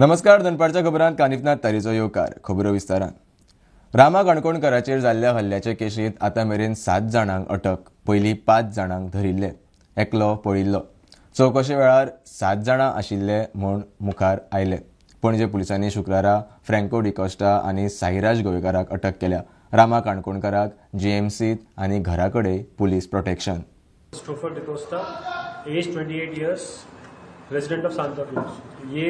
नमस्कार, दनपारच्या खबरांत कानिफनाथ तारीचो येवकार. खबरो विस्तारान. रामा काणकोणकाराचेर जाल्ल्या हल्ल्याचे केशींत आतां मेरेन 7 जाणांक अटक. पयलीं 5 जाणांक धरिल्ले, एकलो पळिल्लो. चवकशे वेळार 7 जाणां आशिल्ले म्हूण मुखार आयले. पणजे पुलिसांनी शुक्रारा फ्रँको डिकॉस्टा आनी साईराज गोवेकाराक अटक केल्या. रामा काणकोणकाराक जीएमसीत आनी घरा कडेन police protection. Christopher D'Costa, age 28 years, resident of Santacruz. ये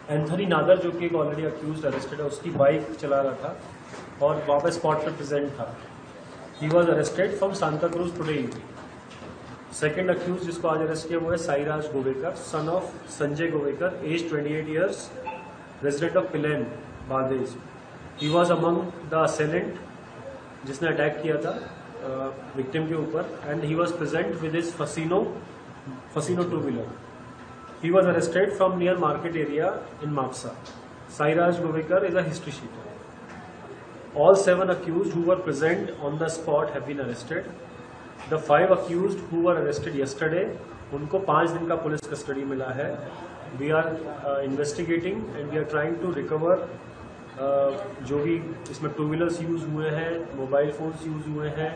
एंथनी नादर जो कि एक ऑलरेडी अक्यूज अरेस्टेड है, उसकी बाइक चला रहा था और वहाँ पे स्पॉट पे प्रेजेंट था. He was arrested from Santacruz today evening. Second accused जिसको आज अरेस्ट किया वो है Sairaj Govekar, son of Sanjay Govekar, age 28 years, resident of Pilerne, Bardez. He was among the assailant जिसने attack किया था victim K ऊपर, and he was present with his Fascino two wheeler. He was arrested from near market area in Mapsa. Sairaj Govekar is a history sheeter. All 7 accused who were present on the spot have been arrested. The 5 accused who were arrested yesterday, उनको 5 दिन का police custody मिला है. We are investigating and we are trying to recover जो भी इसमें two wheelers use हुए हैं, mobile phones use हुए हैं,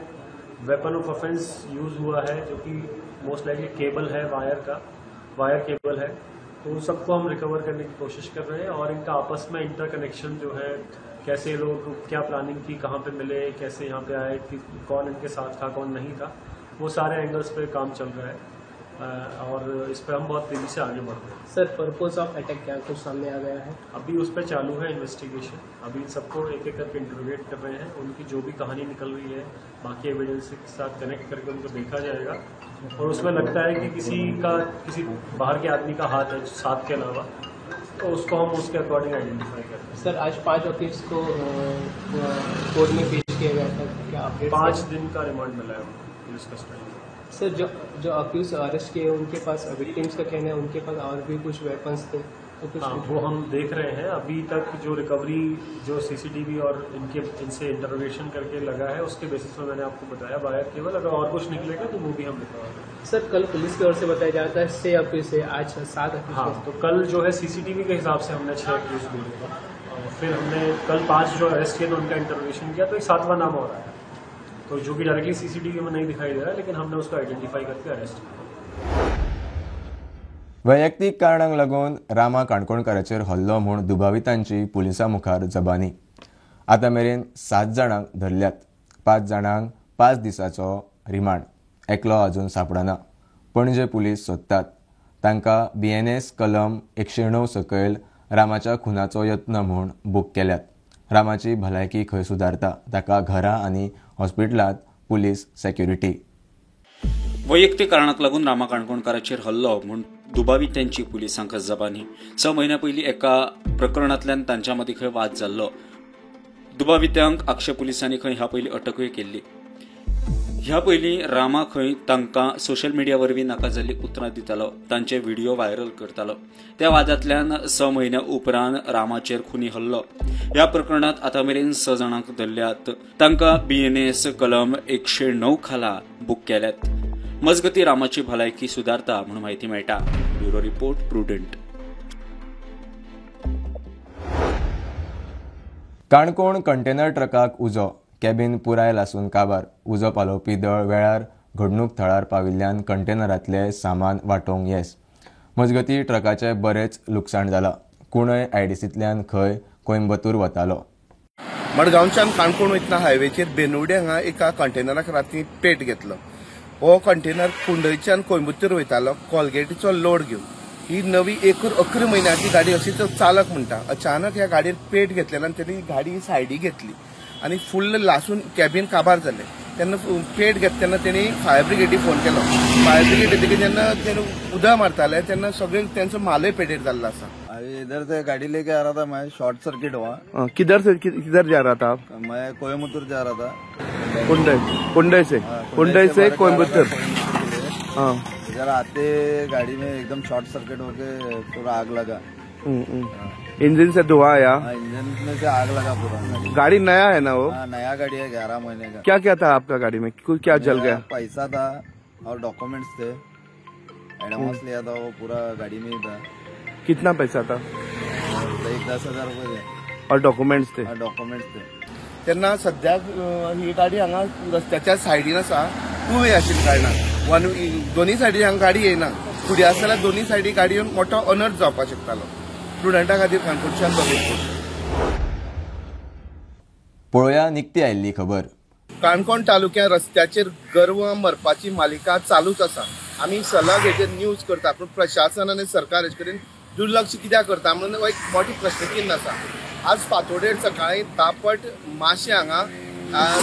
वेपन ऑफ ऑफेंस यूज़ हुआ है जो कि मोस्ट लाइकली केबल है, वायर केबल है, तो उन सबको हम रिकवर करने की कोशिश कर रहे हैं. और इनका आपस में इंटर कनेक्शन जो है, कैसे लोग क्या प्लानिंग की, कहाँ पे मिले, कैसे यहाँ पे आए, कि कौन इनके साथ था कौन नहीं था, वो सारे एंगल्स पे काम चल रहा है और इस पर हम बहुत तेज़ी से आगे बढ़ रहे हैं. सर, पर्पस ऑफ अटैक क्या कुछ सामने आ गया है? अभी उस पर चालू है इन्वेस्टिगेशन. अभी इन सबको एक एक करके इंटरोगेट कर रहे हैं. उनकी जो भी कहानी निकल रही है बाकी एविडेंस के साथ कनेक्ट करके उनको देखा जाएगा और उसमें लगता है कि किसी बाहर के आदमी का हाथ है 7 के अलावा, तो उसको हम उसके अकॉर्डिंग आइडेंटिफाई करते हैं. सर, आज 5 अक्यूज को कोर्ट में पेश किया गया था, क्या अपडेट? 5 दिन का रिमांड मिला है पुलिस कस्टडी में. सर, जो अक्यूज अरेस्ट किए उनके पास, विक्टिम्स का कहना है उनके पास और भी कुछ वेपन्स थे, तो कुछ हाँ, वो हम देख रहे हैं. अभी तक जो रिकवरी जो सीसीटीवी और इनसे इंटरोगेशन करके लगा है उसके बेसिस पर मैंने आपको बताया वायर केबल. अगर और कुछ निकलेगा तो वो भी हम रिकवर करेंगे. सर, कल पुलिस की ओर से बताया जाता है 6 अक्यूज है, आज 7 अक्यूज. हाँ, तो कल जो है सीसीटीवी के हिसाब से हमने 6 अक्यूज बोले और फिर हमने कल 5 जो अरेस्ट किए तो उनका इंटरोगेशन किया, तो एक 7वां नाम और आया, तो जो कि डायरेक्टली सीसीटीवी में नहीं दिखाई दे रहा है, लेकिन हमने उसको आइडेंटिफाई करके अरेस्ट किया. वैयक्तीक कारणांक लागून रामा काणकोणकाराचेर हल्लो म्हूण दुबावितांची पुलिसां मुखार जबानी. आतां मेरेन 7 जाणांक धरल्यात. 5 जाणांक 5 दिसाचो रिमांड, एकलो अजून सापडना. पणजे पुलीस सोदतात. तांकां BNS कलम 109 सकयल रामाच्या खुनाचो यत्न म्हूण बूक केल्यात. रामाची भलायकी खंय सुदारता, ताका घरा आनी हॉस्पिटलांत पुलीस सेक्युरिटी. वैयक्तीक कारणाक लागून रामा काणकोणकाराचेर हल्लो म्हूण दुबावितांची पुलिसांक जबानी. 6 म्हयन्या पयलीं एका प्रकरणांतल्यान तांच्या मदीं खंय वाद जाल्लो. दुबावितांक आक्षे पुलिसांनी खंय ह्या पयलीं अटकूय केल्ली. ह्या पयलीं रामा खंय तांकां सोशल मिडिया वरवीं नाका जाल्लीं उतरां दितालो, तांचे व्हिडिओ व्हायरल करतालो. त्या वादांतल्यान 6 म्हयन्या उपरांत रामाचेर खुनी हल्लो. ह्या प्रकरणांत आतां मेरेन 6 जाणांक धरल्यात. तांकां BNS कलम 109 खाला बूक केल्यात. मजगती रामाची भलायकी सुदारता म्हूण म्हायती मेळटा. Bureau report, Prudent. Canacona container ट्रकाक उजो, कॅबीन पुराय लासून काबार. उजो पालोवपी दळ वेळार घडणूक थळार पाविल्ल्यान कंटेनरांतले सामान वाटोवंक येस. मजगती ट्रकाचें बरेंच लुकसाण जालां. कुणय आयडीसींतल्यान खंय कोयंबतूर वतालो. मडगांवच्यान काणकोण वयतना हायवेचेर बेनुडे हांगा एका कंटेनराक राती पेट घेतलो. हो कंटेनर कुंडयच्यान कोयंबतूर वयतालो कॉलगेटीचो लोड घेवन. ही नवी 11 म्हयन्याची गाडी अशी तो चालक म्हणटा. अचानक ह्या गाडयेर पेट घेतलेल्यान तेणी गाडी सायडी घेतली आनी फुल्ल लासून कॅबीन काबार जालें. तेन्ना पेट घेतले तेन्ना तेणी फायर ब्रिगेडीक फोन केलो. फायर ब्रिगेड येतकीर जेन्ना तेणी उदक मारताले तेन्ना सगळे तेंचो मालय पेटेर जाल्लो आसा. इधर से गाड़ी लेके आ रहा था मैं, शॉर्ट सर्किट हुआ. किधर से किधर जा रहा था आप? मैं कोयम्बतूर जा रहा था. कुंडई से, कुंडई से कोयम्बतूर. हाँ, इधर आते गाड़ी में एकदम शॉर्ट सर्किट होके पूरा आग लगा. इंजन से धुआं आया? इंजन में से आग लगा पूरा. गाड़ी नया है ना वो? नया गाड़ी है, 11 महीने का. क्या क्या था आपका गाड़ी में? क्या जल गया? पैसा था और डॉक्यूमेंट्स थे, एडवांस लिया था वो पूरा गाड़ी में ही था. कितना पैसा था? एक 10,000 रुपये थे और डॉक्युमेंट्स थे. और डॉक्युमेंट्स थे. तेन्ना सद्याक ही गाडी हांगा रस्त्याच्या सायडीन आसा. टू वे आशिल्ल्या कारणान वन दोन्ही सायडीन हांगा गाडी येयना. फुडें आसा जाल्यार दोन्ही सायडी गाडी येवन मोठो अनर्थ जावपाक शकतालो. स्टुडंटा खातीर काणकोणच्यान बघितलो. पळोवया निकती आयिल्ली खबर. काणकोण तालुक्यात रस्त्याचेर गोरवां मरपाची मालिका चालूच आसा. आमी सलग हेचेर न्यूज करता, पूण प्रशासन आनी सरकार हेचे कडेन दुर्लक्ष कित्याक करता म्हणून एक मोठी प्रश्नचिन्न आसा. आज फातोडेर सकाळी तापट माशे हांगा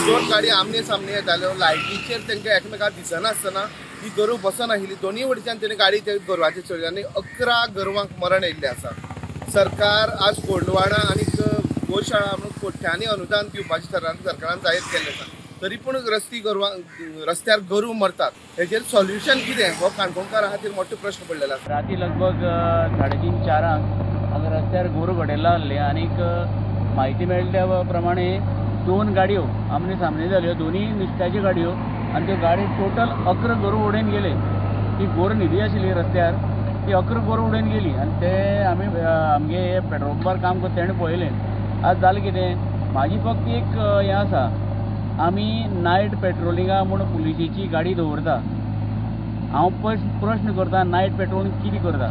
दोन गाडी आमने सामने येताल्यो. लायटीचेर तांकां एकमेकाक दिसनासतना ही गोरवां बसनाशिल्ली. दोनूय वटेच्यान तेणी गाडी त्या गोरवांचेर चडली आनी 11 गोरवांक मरण आयिल्लें आसा. सरकार आज गोंडवाडा आनी गोशाळा म्हणून कोट्यांनी अनुदान दिवपाचें सरकारान जाहीर केल्लें आसा, तरी पूण रस्त्यार गोरवां मरतात. हेचेर सोल्युशन कितें हो काणकोणकारां खातीर मोठो प्रश्न पडलेलो आसा. राती लगभग 3:30-4 हांगा रस्त्यार गोरवां घडयला आहले आनीक म्हायती मेळ्ळ्या त्या प्रमाणे 2 गाडयो आमने सामने जाल्यो, दोनूय नुस्त्याच्यो गाडयो आनी त्यो गाडी टोटल 11 गोरवां उडोवन गेले. ती गोरवां न्हिदी आशिल्ली रस्त्यार, ती 11 गोरवां उडोवन गेली आनी ते आमी आमगे पेट्रोल पंपार काम करता तेणें पळयलें. आज जालें कितें, म्हाजी फक्त एक हें आसा, आमी नायट पेट्रोलिंगा म्हूण पुलिशेची गाडी दवरता. हांव प्रश्न करता, नायट पेट्रोलिंग कितें करता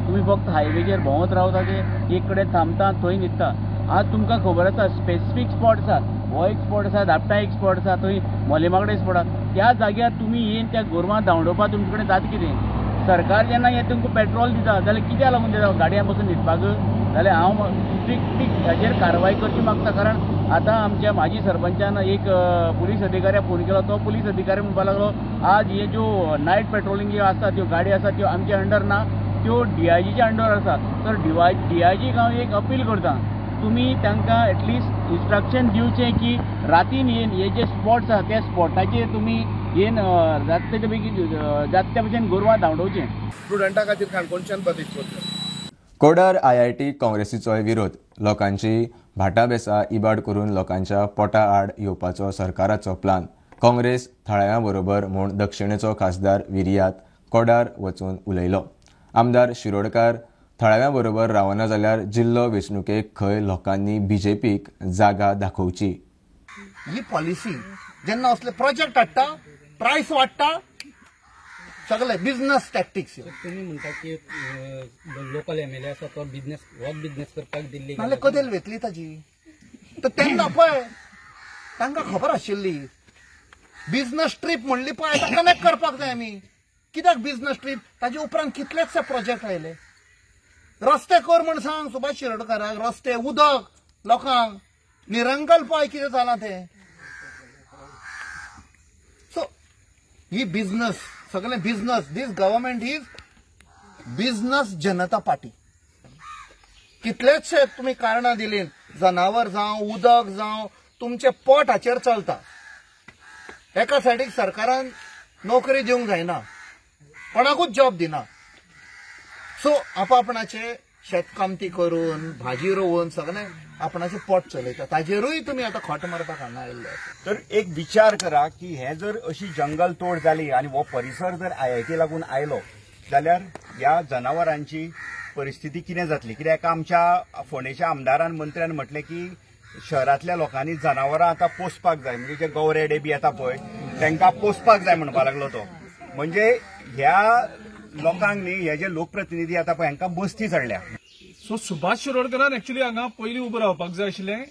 तुमी? फक्त हायवेचेर भोंवत रावता, ते एक कडेन थांबता थंय न्हिदता. आज तुमकां खबर आसा स्पेसिफीक स्पॉट आसा, हो एक स्पॉट आसा, दापटा एक स्पॉट आसा, थंय मोलेमाकडे स्पॉट आसा. त्या जाग्यार तुमी येवन त्या गोरवां धांवडोवपाक तुमचे कडेन जाता कितें? सरकार जेन्ना हें तुमकां पेट्रोल दिता जाल्यार कित्याक लागून दिता? गाडयां बसून न्हिदपाक? जाल्यार हांव स्ट्रिक्टली हाजेर कारवाय करची मागता. कारण आतां आमच्या माजी सरपंचान एक पुलीस अधिकाऱ्याक फोन केलो, तो पुलीस अधिकारी म्हणपाक लागलो आज हे ज्यो नायट पेट्रोलिंग ज्यो आसा त्यो गाडी आसा त्यो आमच्या अंडर ना, त्यो डीआयजीच्या अंडर आसा. तर डीआयजीक हांव एक अपील करता, तुमी तांकां एटलिस्ट इन्स्ट्रक्शन दिवचें की रातीन येवन हे जे स्पॉट्स आसा त्या स्पॉटाचेर तुमी येवन जाता बेगीन जाता त्या भशेन गोरवां धांवडोवचें. स्टुडंटा खातीर काणकोणच्यान बघितलो. कोडार आयआयटी काँग्रेसीचोय विरोध. लोकांची भाटां बेसां इबाड करून लोकांच्या पोटा आड येवपाचो सरकाराचो प्लान. काँग्रेस थळाव्यां बरोबर म्हूण दक्षिणेचो खासदार विरियात कोडार वचून उलयलो. आमदार शिरोडकार थळाव्यां बरोबर रावना जाल्यार जिल्लो वेंचणुकेक खंय लोकांनी बीजेपीक जागा दाखोवची. ही पॉलिसी जेन्ना असले प्रोजेक्ट हाडटा, प्रायस वाडटा, सगळे बिझनेस टॅक्टिक्स. तुम्ही म्हणटा की लोकल एमएलए आसा तो बिझनेस होच बिझनेस करपाक दिल्ली, नाल्यार कदेल वेतली ताजी. तर तेन्ना पळय तांकां खबर आशिल्ली बिझनेस ट्रीप म्हणली पळय आतां कनेक्ट करपाक जाय आमी. कित्याक बिझनेस ट्रीप? ताजे उपरांत कितलेच प्रोजेक्ट आयले. रस्ते कर म्हण सांग सुभाष शिरोडकाराक, रस्ते, उदक लोकांक, निरंगल पळय कितें जालां तें. सो ही बिझनेस, सगळे business. This government is business Janata party. कितलेचशे तुमी कारणां दिलीं, जनावर जावं उदक जावं, तुमचें पोट हाचेर चलता. एका सायडीक सरकारान नोकरी दिवंक जायना, कोणाकूच जॉब दिना. सो आपापणाचे शेतकामती करून भाजी रोवन सगळें आपणाचें पोट चलयता, ताजेरूय तुमी आतां खोट मारपाक हांगा आयिल्ले आसा. तर एक विचार करा की हे जर अशी जंगल तोड जाली आनी हो परिसर जर आयआयटी लागून आयलो जाल्यार ह्या जनावरांची परिस्थिती कितें जातली? कित्याक आमच्या फोंडेच्या आमदारान मंत्र्यान म्हटलें की शहरांतल्या लोकांनी जनावरां आतां पोसपाक जाय, म्हणजे जे गवरेडे बी येता पळय तांकां पोसपाक जाय म्हणपाक लागलो तो. म्हणजे ह्या लोकांक न्ही, हे जे लोकप्रतिनिधी आतां पळय हांकां बस्ती चडल्या. सो सुभाष शिरोडकरान एक्चुअली हांगा पयलीं उबो रावपाक जाय आशिल्लें,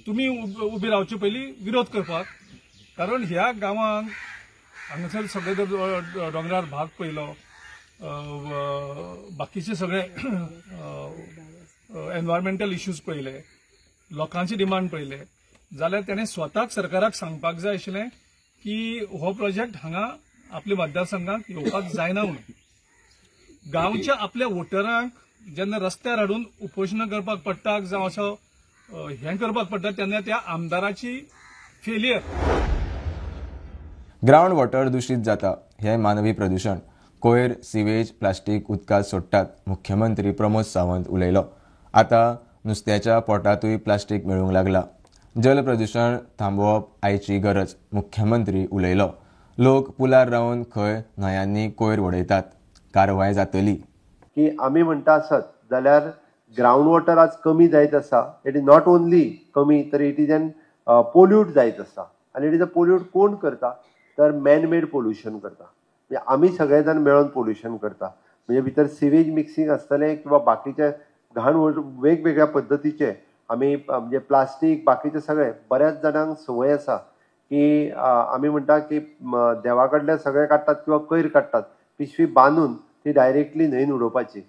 तुमी उबे रावचे पयलीं विरोध करपाक. कारण ह्या गांवांक हांगासर सगळे दोंगरार भाग पयलो, बाकीचे सगळे एनवायरमेंटल इश्यूज पळयले, लोकांची डिमांड पळयले, जाल्यार तेणें स्वताक सरकाराक सांगपाक जाय आशिल्लें की हो प्रोजेक्ट हांगा आपल्या मतदारसंघाक येवपाक जायना म्हणून. गांवच्या आपल्या वोटरांक जेन्ना रस्त्यार हाडून उपोशणां करपाक पडटा जावं असो हें करपाक पडटा तेन्ना त्या आमदाराची फेलियर. ग्रावंड वॉटर दूषित जाता हें मानवी प्रदूषण. कोयर, सिवेज, प्लास्टीक उदकांत सोडटात, मुख्यमंत्री प्रमोद सावंत उलयलो. आतां नुस्त्याच्या पोटांतूय प्लास्टीक मेळूंक लागला. जल प्रदूषण थांबोवप आयची गरज, मुख्यमंत्री उलयलो. लोक पुलार रावन खंय न्हंयांनी कोयर उडयतात, कारवाय जातली. की आमी म्हणटा आसत जाल्यार ग्रावंड वॉटर आज कमी जायत आसा. It is not only कमी तर it is an pollute जायत आसा. आनी it is a pollute कोण करता तर मॅनमेड पोल्युशन करता. म्हणजे आमी सगळे जाण मेळोन पोल्युशन करता. म्हणजे भितर सिवेज मिक्सिंग आसतलें किंवा बाकीचे घाण वेगवेगळ्या पद्दतीचे आमी म्हणजे प्लास्टीक बाकीचे सगळे. बऱ्याच जाणांक संवय आसा की आमी म्हणटा की देवा कडल्यान सगळे काडटात किंवा कोयर काडटात, पिशवी बांदून ती डायरेक्टली न्हंयेन उडोवपाची.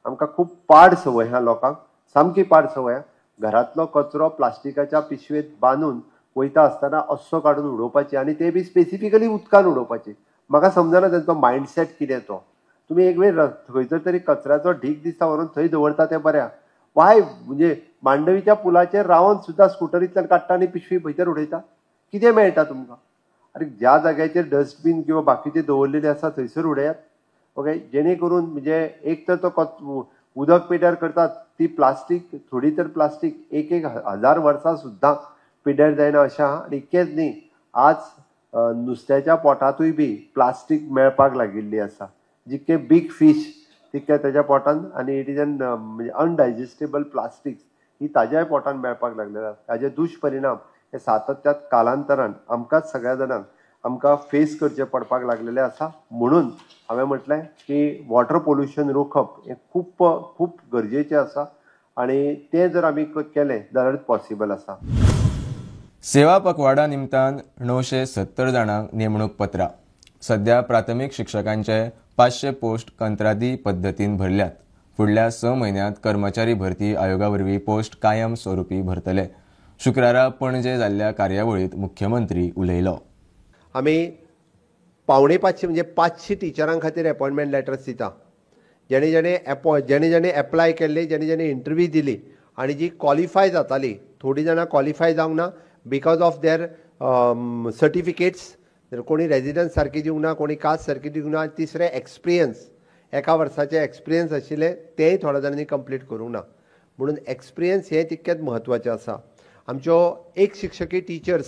आमकां खूब पाड संवय आहा लोकांक, सामकी पाड संवय आहा. घरांतलो कचरो प्लास्टिकाच्या पिशवेंत बांदून वयता आसतना अस्सो काडून उडोवपाची आनी ते बी स्पेसिफिकली उदकान उडोवपाची. म्हाका समजना तेंचो मायंडसेट कितें तो. तुमी एक वेळ खंयसर तरी कचऱ्याचो ढीक दिसता व्हरून थंय दवरता तें बरें. वाय म्हणजे मांडवीच्या पुलाचेर रावन सुद्दां स्कुटरींतल्यान काडटा आनी पिशवी भितर उडयता. कितें मेळटा तुमकां? आनी ज्या जाग्याचेर डस्टबीन किंवा बाकीचे दवरलेले आसा थंयसर उडयात. ओके, जेणे करून म्हणजे एक तर तो उदक पिड्यार करतात ती प्लास्टीक, थोडी तर प्लास्टीक एक एक हजार वर्सां सुद्दां पिड्यार जायना अशें आहा. आनी इतकेंच न्ही, आज नुस्त्याच्या पोटांतूय बी प्लास्टीक मेळपाक लागिल्ली आसा. जितके बीग फीश तितके ताच्या पोटान, आनी it is an म्हणजे अनडायजेस्टेबल प्लास्टिक्स ही ताज्याय पोटान मेळपाक लागलेली आसा. ताजे दुश्परिणाम हे सातत्यात कालांतरान आमकांच सगळ्या जाणांक आमकां फेस करचे पडपाक लागलेले आसा. म्हणून हांवें म्हटलें की वॉटर पोल्युशन रोखप हें खूब खूब गरजेचें आसा आनी तें जर आमी केलें जाल्यार पॉसिबल आसा. सेवा पखवाडा निमतान 970 जाणांक नेमणूक पत्रां. सध्या प्राथमीक शिक्षकांचे 500 पोस्ट कंत्राटी पद्दतीन भरल्यात. फुडल्या 6 म्हयन्यांत कर्मचारी भरती आयोगा वरवीं पोस्ट कायम स्वरुपी भरतले. शुक्रारा पणजे जाल्ल्या कार्यावळींत मुख्यमंत्री उलयलो. आमी 475 म्हणजे 500 टिचरां खातीर अपॉयंटमेंट लेटर्स दिता. जेणे जेणे जेणे एप्लाय केल्ले, जेणे जेणे इंटरव्यू दिली आनी जी क्वॉलिफाय जाताली, थोडीं जाणां क्वॉलिफाय जावंक ना because of there certificates. कोणी रेजिडन्स सारकी दिवंक ना, कोणी कास्ट सारकी दिवंक ना. तिसरें एक्सपिरियन्स, एका वर्साचें एक्सपिरियन्स आशिल्लें तेंय थोड्या जाणांनी कंप्लीट करूंक ना. म्हणून एक्सपिरियन्स हें तितकेंच म्हत्वाचें आसा. आमच्यो एक शिक्षकी टिचर्स,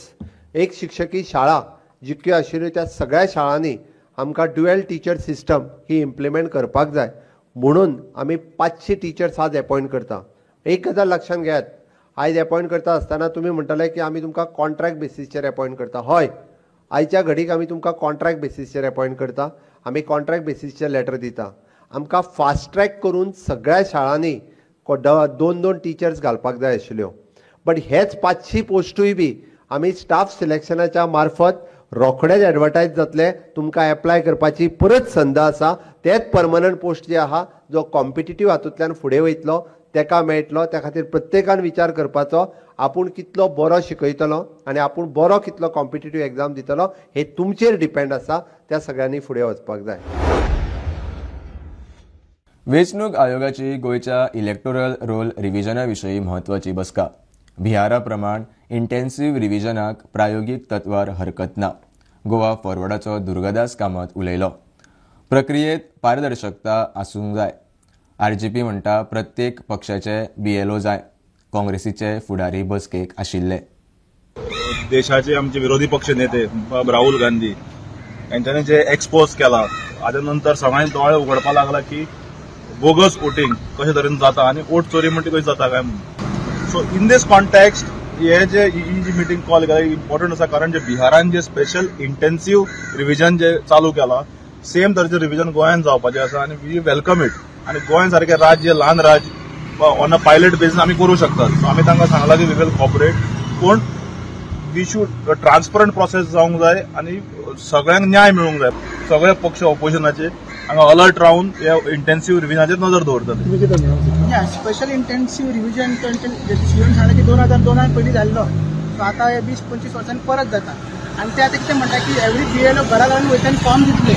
एक शिक्षकी शाळा जितक्यो आशिल्ल्यो त्या सगळ्या शाळांनी आमकां ड्युएल टिचर सिस्टम ही इम्प्लिमेंट करपाक जाय. म्हणून आमी 500 टिचर्स आज अपॉयंट करता. एक गजाल लक्षांत घेयात, आयज अपॉयंट करता आसतना तुमी म्हणटले की आमी तुमकां कॉन्ट्रॅक्ट बेसीसचेर अपॉयंट करता. हय, आयच्या घडीक आमी तुमकां कॉन्ट्रॅक्ट बेसीसचेर अपॉयंट करता. आमी कॉन्ट्रॅक्ट बेसीसचेर लेटर दिता. आमकां फास्ट ट्रॅक करून सगळ्या शाळांनी 2-2 टिचर्स घालपाक जाय आशिल्ल्यो. बट हेच 500 पोस्टूय बी आमी स्टाफ सिलेक्शनाच्या मार्फत रोखडेच एडवर्टायज जातले. तुमकां एप्लाय करपाची परत संद आसा. तेच परमनंट पोस्ट जे आहा, जो कॉम्पिटिटीव हातूंतल्यान फुडें वयतलो तेका मेळटलो. त्या खातीर प्रत्येकान विचार करपाचो आपूण कितलो बरो शिकयतलो आनी आपूण बरो कितलो कॉम्पिटिटीव एग्जाम दितलो हे तुमचेर डिपेंड आसा. त्या सगळ्यांनी फुडें वचपाक जाय. वेंचणूक आयोगाची गोंयच्या इलेक्टोरल रोल रिव्हिजना विशीं म्हत्वाची बसका. बिहारा प्रमाण इंटेन्सिव्ह रिव्हिजनाक प्रायोगीक तत्वार हरकत ना. गोवा फॉरवर्डाचो दुर्गादास कामत उलयलो. प्रक्रियेत पारदर्शकता आसूंक जाय. आरजीपी म्हणटा प्रत्येक पक्षाचे बीएलओ जाय. काँग्रेसीचे फुडारी बसकेक आशिल्ले. देशाचे आमचे विरोधी पक्ष नेते राहुल गांधी यांच्यानी जे एक्सपोज केला, हाच्या नंतर सगळ्यांनी दोळे उगडपाक लागला की बोगस वोटिंग कशे तरेन जाता आनी वोट चोरी म्हणटा कशी जाता काय म्हणून. सो इन these context हे जे ही जी मिटींग कॉल केला इम्पॉर्टंट आसा, कारण जे बिहारान जे स्पेशल इंटेन्सिव्ह रिव्हिजन जे चालू केला सेम तरेचें रिव्हिजन गोंयांत जावपाचें आसा आनी we welcome it. आनी गोंय सारकें राज्य, ल्हान राज्य, ऑन अ पायलट बेसीस आमी करूं शकतात. सो आमी तांकां सांगलां की we will cooperate, पूण we should transparent process जावंक जाय आनी सगळ्यांक न्याय मेळूंक जाय. सगळे पक्ष ऑपोजिशनाचे हांगा अलर्ट रावन ह्या इंटेन्सिव्ह रिव्हिजनाचेर नजर दवरतले. स्पेशल इंटेन्सिव्ह रिव्हिजन सीएम सांगलें की 2002 पयलीं जाल्लो, सो आतां हे 20-25 वर्सांनी परत जाता. आनी ते आतां कितें म्हणटा की एवरी बीएलओ घरा घरान वयता फॉर्म दितले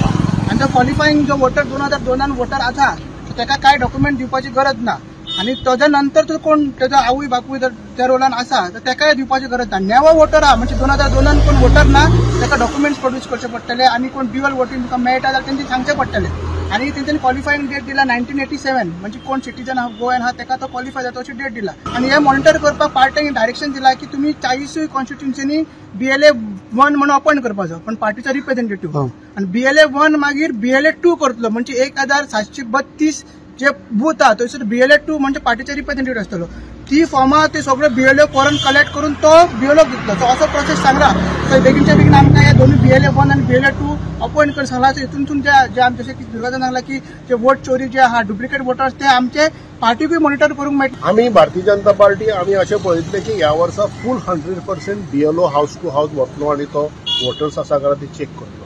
आनी तो क्वॉलिफायींग जो वोटर 2002 वोटर आसा ताका कांय डॉक्युमेंट दिवपाची गरज ना. आनी ताज्या नंतर तो कोण ताजो आवय बापूय जर त्या रोलान आसा तर ताकाय दिवपाची गरज ना. नवो वोटर आहा म्हणजे 2002 कोण वोटर ना ताका डॉक्युमेंट्स प्रोड्यूस करचे पडटले आनी कोण ड्युअल वोटींग तुका मेळटा जाल्यार तेंचे सांगचें पडटलें. आनी तेंच्यांनी क्वॉलिफायींग डेट दिला 1987, म्हणजे कोण सिटीजन आहा गोंयान आहा ताका तो क्वॉलिफाय जाता अशी डेट दिला. आनी हे मॉनिटर करपाक पार्ट्यांक डायरेक्शन दिला की तुमी 40 कॉन्स्टिट्युन्सीनी बीएलए 1 म्हणून अपॉयंट करपाचो, पण पार्टीचो रिप्रेझेंटेटिव्ह, आनी बीएलए 1 मागीर बीएलए 2 करतलो म्हणजे 1732 जे बूथ आहा थंयसर बीएलए 2 म्हणजे पार्टीचे रिप्रेझेंटेटिव्ह आसतलो, ती फॉर्मां ते सगळे बीएलओ करून कलेक्ट करून तो बीएलओ दितलो. सो असो प्रोसेस सांगला. सो बेगीनच्या बेगीन आमकां हे दोनूय बीएलए 1 आनी बीएलए 2 अपॉयंट करून सांगला. सो हितूनसून जे आमचे जशें की दुर्गादान सांगला की जे वोट चोरी जे आहा डुप्लिकेट वोटर्स ते आमचे पार्टीकूय मॉनिटर करूंक मेळटा. आमी भारतीय जनता पार्टी आमी अशें पळयतले की ह्या वर्सा फूल 100% बीएलओ हावस टू हावस वतलो आनी तो वोटर्स आसा काय ते चेक करतलो.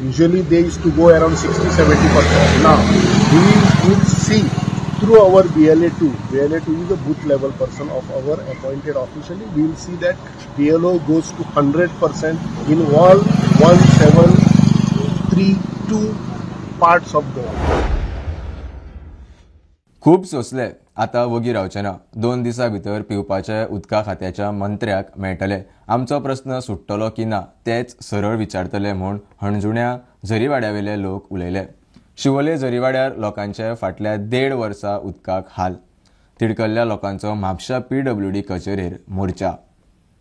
Usually they used to go around 60-70%. Now we will see through our BLA2. BLA2 is a booth level person of our appointed officially. We will see that BLO goes to 100% in all 1732 parts of Goa. खूब सोसले, आता वगी रावचे ना. 2 दिसां भितर पिवपाच्या उदका खात्याच्या मंत्र्याक मेळटले. आमचो प्रस्न सुट्टलो की ना तेच सरळ विचारतले म्हूण हणजुण्या झरीवाड्यावेले लोक उलयले. शिवोले झरीवाड्यार लोकांचे फाटल्या 1.5 वर्सा उदकाक हाल. तिडकल्ल्या लोकांचो म्हापशा पीडब्ल्यूडी कचेरेर मोर्चा.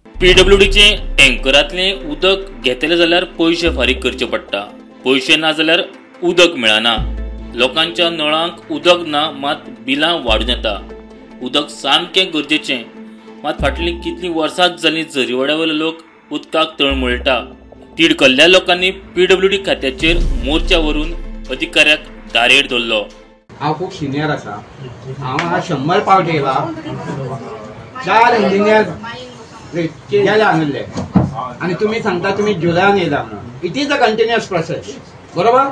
पीडब्ल्यूडीचे टँकरांतलें उदक घेतले जाल्यार पयशे फारीक करचे पडटा, पयशे ना जाल्यार उदक मेळना. लोकांच्या नळांक उदक ना, मात बिलां वाडून येता. उदक सामकें गरजेचें, मात फाटलीं कितलीं वर्सांच जालीं झरीवाड्यावेले लोक उदकाक तळमळटा. तिडकल्ल्या लोकांनी पीडब्ल्यूडी खात्याचेर मोर्चा व्हरून अधिकाऱ्याक दारेर धरलो. हांव खूब सिनियर आसा, हांव 100 पावट येयला. 4 इंजिनियर गेले हांगिल्ले आनी तुमी सांगता तुमी जुलयान येयला म्हणून. It is a continuous process, बरोबर?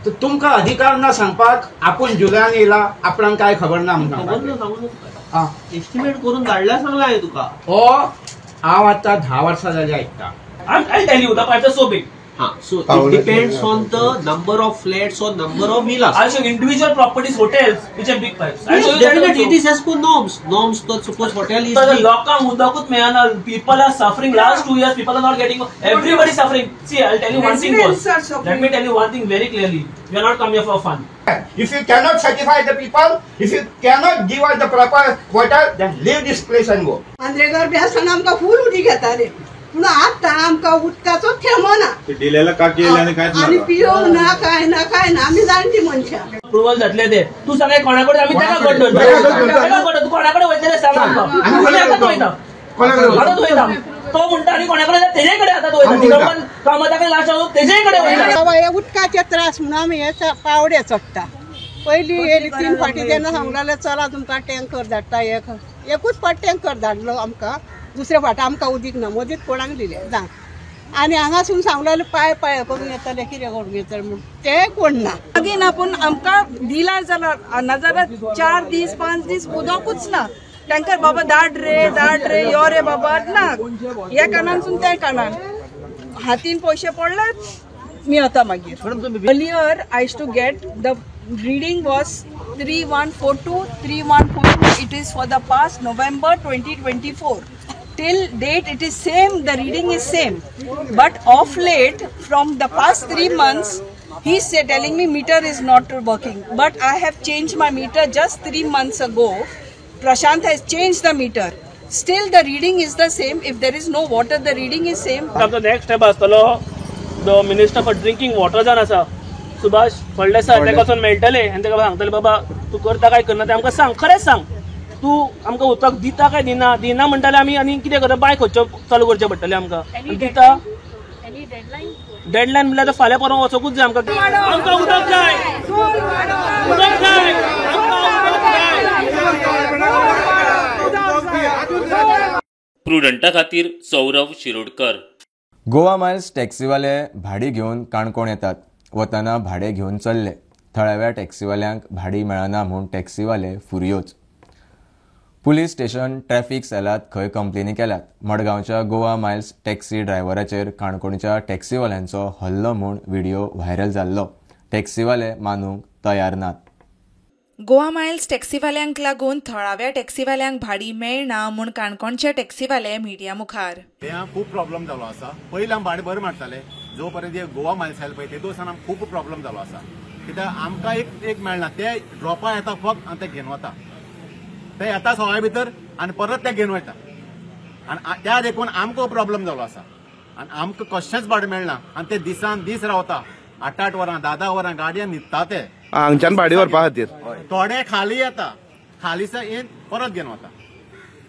तर तुमकां अधिकार ना सांगपाक आपूण जुलयान येयला, आपणाक काय खबर ना म्हणून सांगपाक. एस्टिमेट करून धाडल्या सांगला हांवें तुका. हो, हांव आतां 10 वर्सां जालीं आयकता. I tell you, the pipes are so big. So it depends on the number of flats or number of villas. I'll show individual properties, hotels which have big pipes. Yes, definitely it is as per norms. Norms, so suppose hotel is big. लोकांक उदकूच मेळना. People are suffering. Last 2 years, people are not getting. Everybody is suffering. See, I'll tell you one thing, boss. Let me tell you one thing very clearly. We are not come here for fun. If you cannot certify the people, if you cannot give us the proper water, then leave this place and go. Mandrekar बी आसतना आमकां फूल उदीक येतालें, पूण आतां आमकां उदकाचो थेंबो ना. डिलेला का केले आनी कांयच आनी पियोंक ना, कांय ना, कांय ना. आमी जाणटी मनशां. अप्रुवल जातले ते तूं सांग कोणा कडेन आमी ताका गट धरता. तूं कोणा कडेन वयतले सांग आमकां. आमी आतांच वयता, आतांच वयता. तो म्हणटा आनी कोणा कडेन तेजे कडेन आतां वयता. दिगंबर कामता कडेन लास्ट तेजे कडेन वयता. हे उदकाचे त्रास म्हणून आमी हे पावडे चडटा. पयलीं येयली 3 फावटी तेन्ना सांगलें चला तुमकां टँकर धाडटा. एकूच फावट टँकर धाडलो आमकां, दुसरे फावट आमकां उदीक ना, मदींच कोणाक दिलें ना. आनी हांगासून सांगलें पांय पांय करून येतले, कितें करून येतले म्हूण, तें कोण ना. मागीर ना, पूण आमकां दिला जाल्यार नाजाल्यार 4 दीस 5 दीस उदकूच ना. टँकर बाबा धाड रे, धाड रे, यो रे बाबा ना. ह्या कानानसून त्या कानान हातीन पयशे पडले मेळता मागीर. Earlier I used to get the reading was 3142 3142. It is for the past November 2024. Till date it is same, the reading is same, but off late from the past 3 months he is telling me meter is not working, but I have changed my meter just 3 months ago. Prashant has changed the meter, still the reading is the same. If there is no water, the reading is same. The next step आसतलो the minister for drinking water जावन आसा सुभाष फळदेसाय, ताका वचून मेळटले आनी ताका सांगतले बाबा तूं करता काय करना तें आमकां सांग, खरेंच सांग. तूं आमकां उदक दिता काय दिना? दिना म्हणटाले आमी आनी कितें करता, बांय खोदच्यो चालू करचें पडटलें आमकां. दिता डेडलायन म्हणल्यार आतां फाल्यां परवां वचोकूच जाय आमकां. आमकां उदक जाय, उदक जाय, आमकां उदक जाय. प्रुडंटा खातीर सौरभ शिरोडकर. गोवा मायल्स टॅक्सीवाले भाडी घेवन काणकोण येतात. वतना भाडें घेवन चल्ले. थळाव्या टॅक्सीवाल्यांक भाडी मेळना म्हूण टॅक्सीवाले फुरयोच. पुलीस स्टेशन ट्रॅफिक सेलांत खंय कंप्लेनी केल्यात. मडगांवच्या गोवा मायल्स टॅक्सी ड्रायव्हराचेर काणकोणच्या टॅक्सीवाल्यांचो हल्लो म्हूण व्हिडिओ व्हायरल जाल्लो. टॅक्सीवाले मानूंक तयार नात. गोवा मायल्स टॅक्सीवाल्यांक लागून थळाव्या टॅक्सीवाल्यांक भाडी मेळना म्हूण काणकोणचे टॅक्सीवाले मिडिया मुखार. खूब प्रॉब्लम जालो आसा. पयलीं आमी भाडें बरें मारताले, जो पर्यंत गोवा मायल्स आयले पळय ते दोसान आमकां खूब प्रॉब्लम जालो आसा. कित्याक आमकां एक मेळना, ते ड्रॉपा येता फक्त आनी ते घेवन वता, ते येता सवाय भितर आनी परत ते घेवन वयता, आनी त्या देखून आमकां प्रॉब्लम जालो आसा. आनी आमकां कशेंच भाडें मेळना आनी ते दिसान दीस रावता, 8-8 वरां 10-10 वरां गाडयेन न्हिदता ते. हांगच्यान भाडी व्हरपा खातीर थोडे खाली येता, खाली येवन परत घेवन वता.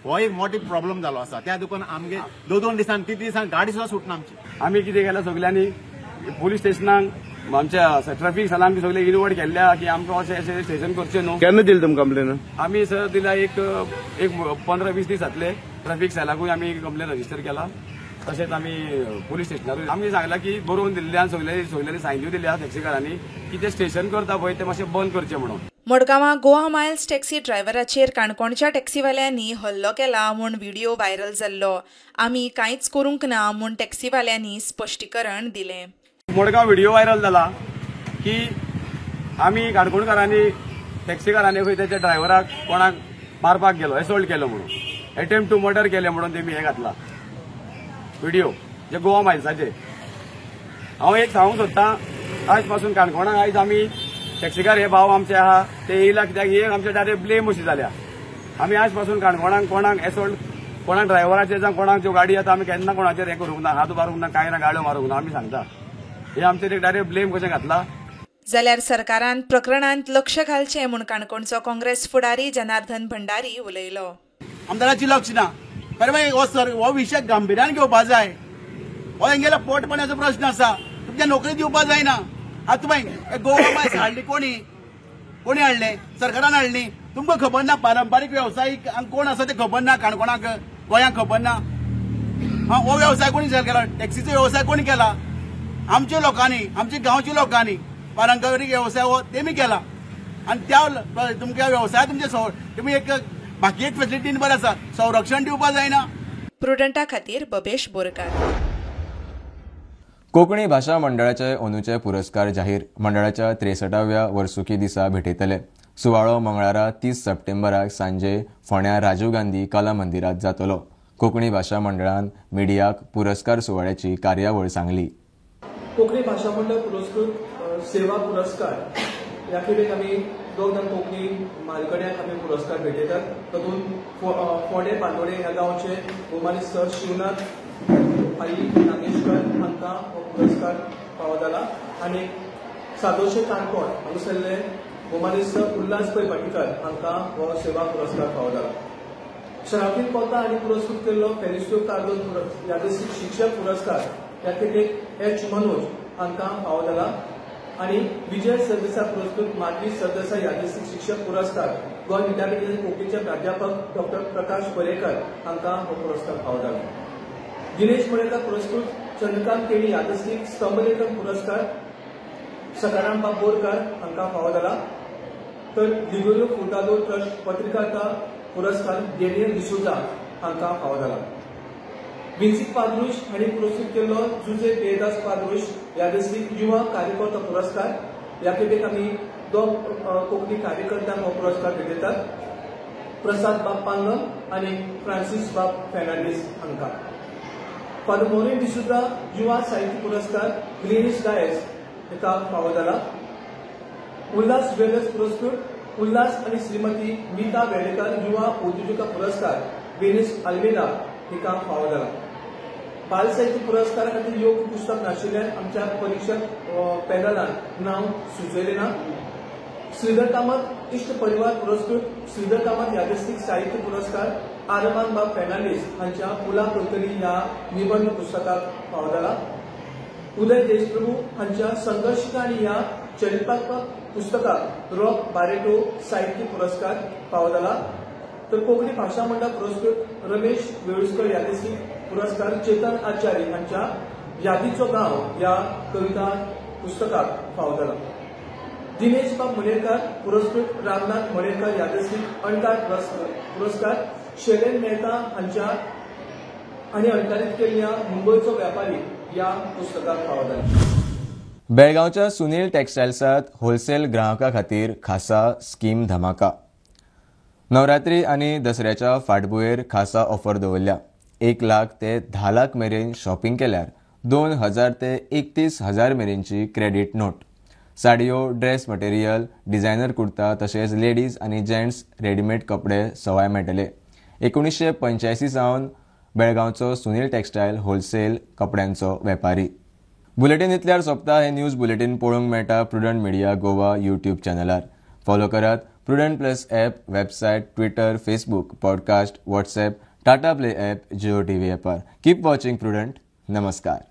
हो एक मोठो प्रॉब्लम जालो आसा. त्या दुकान आमगे 2-2 दिसान 3 दिसान गाडी सुद्दां सुटना आमची. आमी कितें केलां सगल्यांनी पोलीस स्टेशनाक आमच्या ट्राफीक सलाम बी सगळे इनवर्ड केल्ले की आमकां अशें अशें स्टेशन करचें न्हू. केन्ना दिली तुमकां कंप्लेन? आमी सर दिला एक 15-20 दीस जातले. ट्राफीक सेलाकूय आमी कंप्लेन रजिस्टर केला, तशेंच आमी पोलीस स्टेशनारूय आमी सांगला की बरोवन दिल्ले आनी सगल्यांनी सायन्यू दिल्या टॅक्सीकारांनी की ते स्टेशन करता पळय ते मातशें बंद करचें म्हणून. मडगांवां गोवा मायल्स टॅक्सी ड्रायव्हराचेर काणकोणच्या टॅक्सीवाल्यांनी हल्लो केला म्हूण व्हिडिओ व्हायरल जाल्लो. आमी कांयच करूंक ना म्हूण टॅक्सीवाल्यांनी स्पश्टीकरण दिलें. मडगांव व्हिडिओ व्हायरल जाला की आमी काणकोणकारांनी टॅक्सीकारांनी खंय त्याच्या ड्रायव्हराक कोणाक मारपाक गेलो, एसोल्ट केलो म्हणून, एटेम्प्ट टू मर्डर केलें म्हणून तेमी हें घातला व्हिडिओ जे गोवा मायल्साचे. हांव एक सांगूंक सोदतां, आयज पासून काणकोणाक आयज आमी टॅक्सीकार हे भाव आमचे आहा ते येयला कित्याक ही एक आमचे डायरेक्ट ब्लेम अशी जाल्या. आमी आयज पासून काणकोणाक कोणाक एसोल्ट, कोणाक ड्रायव्हराचेर जावं कोणाक ज्यो गाडी येता आमी केन्ना कोणाचेर हें करूंक ना, हात उबारूंक ना, कांय ना, गाडयो मारूंक ना. आमी सांगता हे आमचेर एक डायरेक्ट ब्लेम कशें घातला. जाल्यार सरकारान प्रकरणांत लक्ष घालचें म्हूण काणकोणचो काँग्रेस फुडारी जनार्दन भंडारी उलयलो. आमदाराची लक्ष ना. खरें हो सर हो विशय गंभीरान घेवपा जाय. हो हेंगेलो पोटपाण्याचो प्रश्न आसा. तुमच्या नोकरी दिवपा जायना. आतां तुमी गोवा मायल्स हाडली कोणी कोणी हाडले? सरकारान हाडली. तुमकां खबर ना पारंपारीक वेवसायीक कोण आसा ते खबर ना, काणकोणाक गोंयांक खबर ना. हा हो वेवसाय कोणी केला? टॅक्सीचो वेवसाय कोणी केला? आमच्या लोकांनी, आमच्या गांवच्या लोकांनी पारंपारीक वेवसाय हो तेमी केला. आनी त्या तुमच्या वेवसाय तुमचे तुमी एक बाकी एक फेसिलिटी बरें आसा, संरक्षण दिवपा जायना. प्रुडंटा खातीर बबेश बोरकार. कोंकणी भाशा मंडळाचे अंदूचे पुरस्कार जाहीर. मंडळाच्या 63व्या वर्सुकी दिसा भेटयतले. सुवाळो मंगळारा 30 सप्टेंबराक सांजे फोंड्या राजीव गांधी कला मंदिरात जातलो. कोंकणी भाशा मंडळान मिडियाक पुरस्कार सुवाळ्याची कार्यावळ सांगली. कोंकणी भाशा मंडळ पुरस्कृत सेवा पुरस्कार ह्या खेपेक आमी दोग जाण कोंकणी म्हालगड्यांक आमी पुरस्कार भेटयतात. तातूंत फोंडें बांदोडें ह्या गांवचे भोवमानी सर शिवनाथ आई नागेशकर हांकां हो पुरस्कार फावो जाला आनी सादोशे काणकोण हांगासरले भोवमानी सर उल्हास पै भाटीकर हांकां हो सेवा पुरस्कार फावो जाला. शराफीन कोता हांणी पुरस्कृत केल्लो फेलिस्यो कार्दोज यादस्तीक शिक्षक पुरस्कार ह्या खेपेक एच मनोज हांकां फावो जाला आनी विजय सरदेसाय पुरस्कृत माधवी सरदेसाय यादस्तीक शिक्षक पुरस्कार गोंय विद्यापीठाचे कोंकणीचे प्राध्यापक डॉक्टर प्रकाश परेकर हांकां हो पुरस्कार फावो जाला. दिनेश मणेरकर पुरस्कृत चंद्रकांत केणी यादस्तीक स्तंभलेखन पुरस्कार सकाराम बाब बोरकर हांकां फावो जाला. तर लिगोरियो फुर्तादो ट्रस्ट पत्रकारिता पुरस्कार डेनियल डिसोजा हांकां फावो जाला. विन्सीक पाद्रुश हांणी पुरस्कृत केल्लो जुजे पेदास पाद्रुश यादस्तीक युवा कार्यकर्ता पुरस्कार ह्या खेपेक आमी दोग कोंकणी कार्यकर्त्यांक हो पुरस्कार भेटयतात, प्रसाद बाब पांगम आनी फ्रांसीस बाब फेर्नांडीस हांकां. फादर मोरेन डिसोजा युवा साहित्य पुरस्कार ग्लिनीस डायस हाका फावो जाला. उल्हास ज्वेलर्स पुरस्कृत उल्हास आनी श्रीमती मीता वेर्णेकर युवा उद्योजिका पुरस्कार वेनिस आल्मेदा हिका फावो जाला. बाल साहित्य पुरस्कारा खातीर योग्य पुस्तक नाशिल्ल्यान आमच्या परिक्षक पॅनलान नांव सुचयलें ना. श्रीधर कामत इश्ट परिवार पुरस्कृत श्रीधर कामत यादस्तीक साहित्य पुरस्कार आरमान बाब फेर्नांडीस हांच्या पुला पलतडी ह्या निबंध पुस्तकाक फावो जाला. उदय देशप्रभू हांच्या संघर्षिका आनी ह्या चरित्रात्मक पुस्तकाक रॉक बारेटो साहित्य पुरस्कार फावो जाला. तर कोंकणी भाशा मंडळ पुरस्कृत रमेश वेळुस्कर यादस्तीक पुरस्कार चेतन आचार्य हांच्या यादीचो गांव ह्या कविता पुस्तकाक फावो जाला. दिनेश बाब मणेरकर पुरस्कृत रामनाथ मणेरकर यादस्तीक अणकार पुरस्कार शैलेन मेहता हांच्या आनी अणकारीत केल्ल्या मुंबयचो व्यापारी ह्या पुस्तकाक फावो जाला. बेळगांवच्या सुनील टेक्सटायल्सात होलसेल ग्राहकां खातीर खासा स्कीम धमाका. नवरात्री आनी दसऱ्याच्या फाटभुंयेर खासा ऑफर दवरल्या. 1 लाख ते 10 लाख मेरेन शॉपिंग केल्यार 2000 ते 31,000 मेरेनची क्रेडीट नोट. साडयो, ड्रेस मटेरियल, डिझायनर कुर्ता तशेंच लेडीज आनी जेंट्स रेडीमेड कपडे सवाय मेळटले. 1985 सावन बेळगांवचो सुनील टेक्सटायल होलसेल कपड्यांचो वेपारी. बुलेटीन इतल्यार सोंपता. हे न्यूज बुलेटीन पळोवंक मेळटा प्रुडंट मिडिया गोवा यूट्यूब चॅनलार. फॉलो करात Prudent plus app, website, Twitter, Facebook, podcast, WhatsApp, Tata Play app, Jio TV ॲपार. Keep watching prudent. नमस्कार.